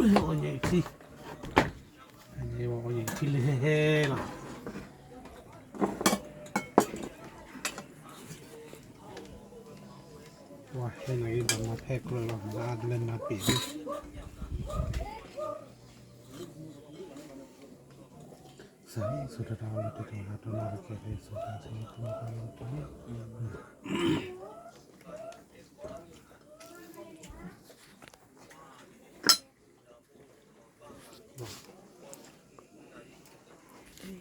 အိၣ်ယံၤထံ, အိၣ်ယံၤထံလၢဟဲဟဲလီၤ. ပှၤဟဲန့ၣ်ဂ့ၤ ဘၣ်မၤဖဲကျၢၤလီၤ မၤတလဲၤမၤပ့ၤဒၣ်. စးဆိတတၢ်လီၤတတၢ်လီၤတလီၤတကဲးဖဲဆိတၢ်ဆိတၢ်လီၤတလီၤတလီၤ.အီ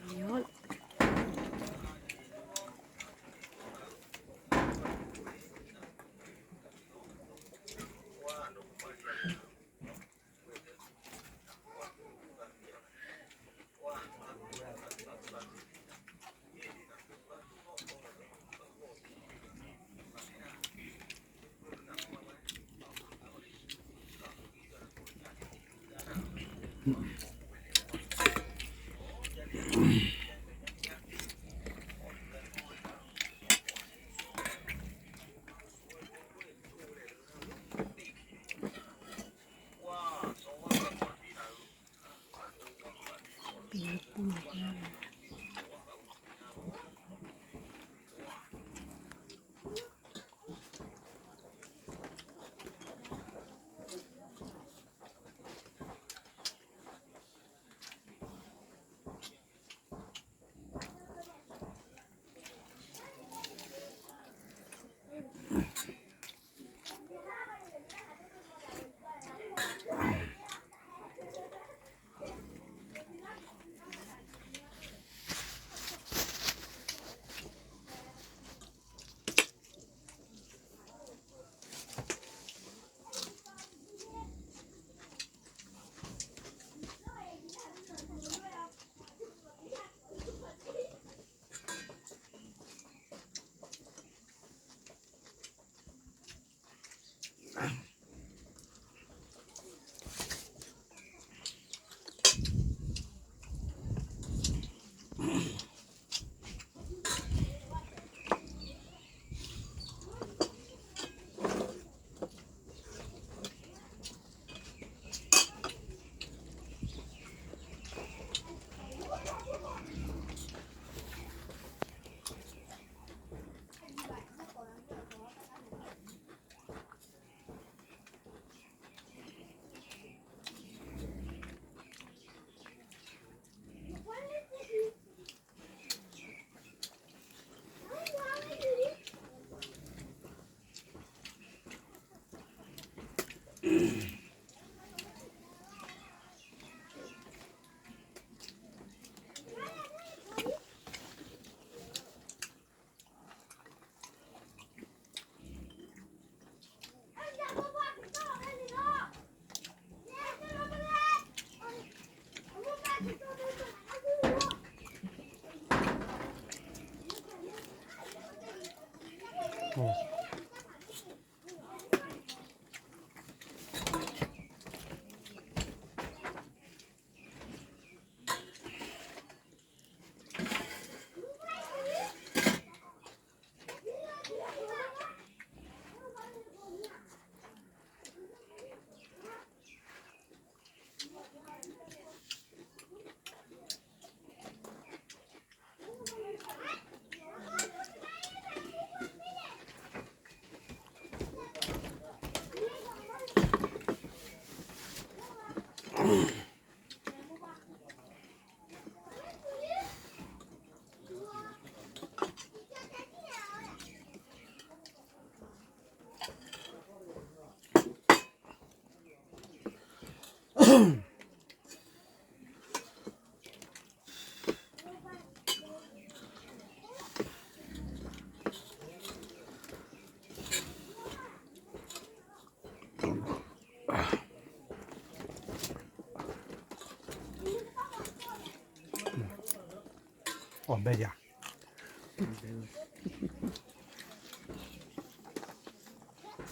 ၣ်ဘဲယၤ,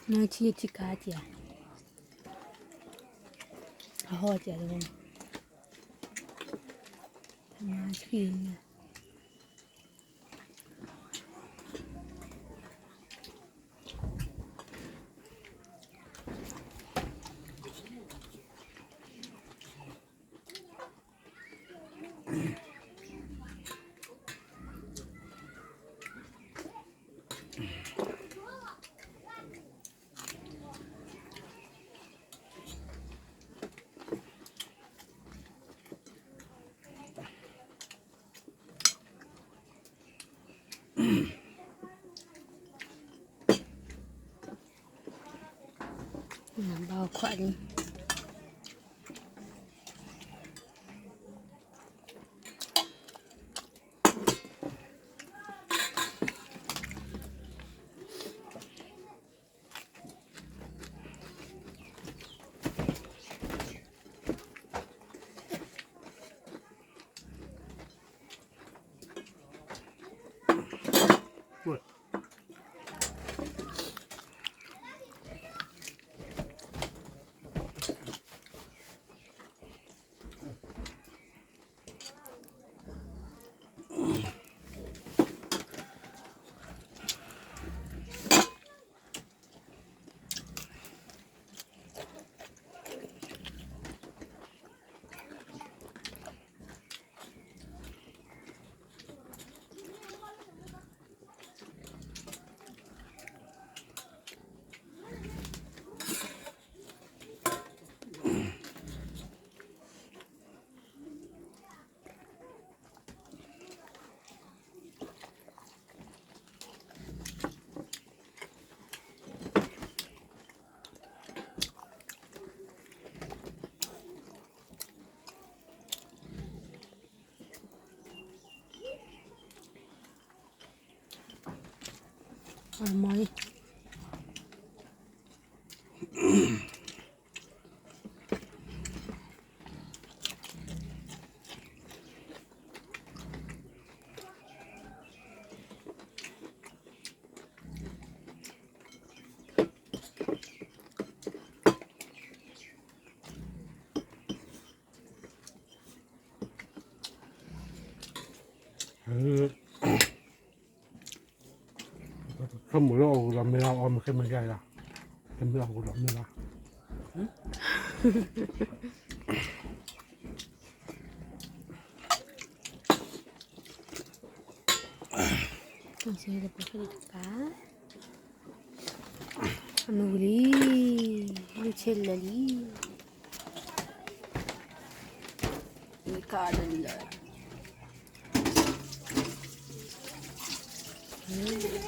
နထံထံခါကဲ, အဟီကဲ, မၤဆံ, အ ဘၣ်ခွါလံ. အမီၤလံ. ဆိကမိၣ်လၢအဂုၤလီၤမ့ၢ်လၢ အီၣ်မ့ၢ်ခဲမ့ၢ်ကဲလီၤ, တမ့ၢ်အဂုၤလီၤမ့ၢ်လၢ တၢ်ဆဲးဒီးပှၤဖဲန့ၣ်တကး, အမုၢ်ဝံၤလံ, လုၢ်ဆ့လဲၣ်လံ, မ့ၢ်ကါဒၣ်လံလီၤ,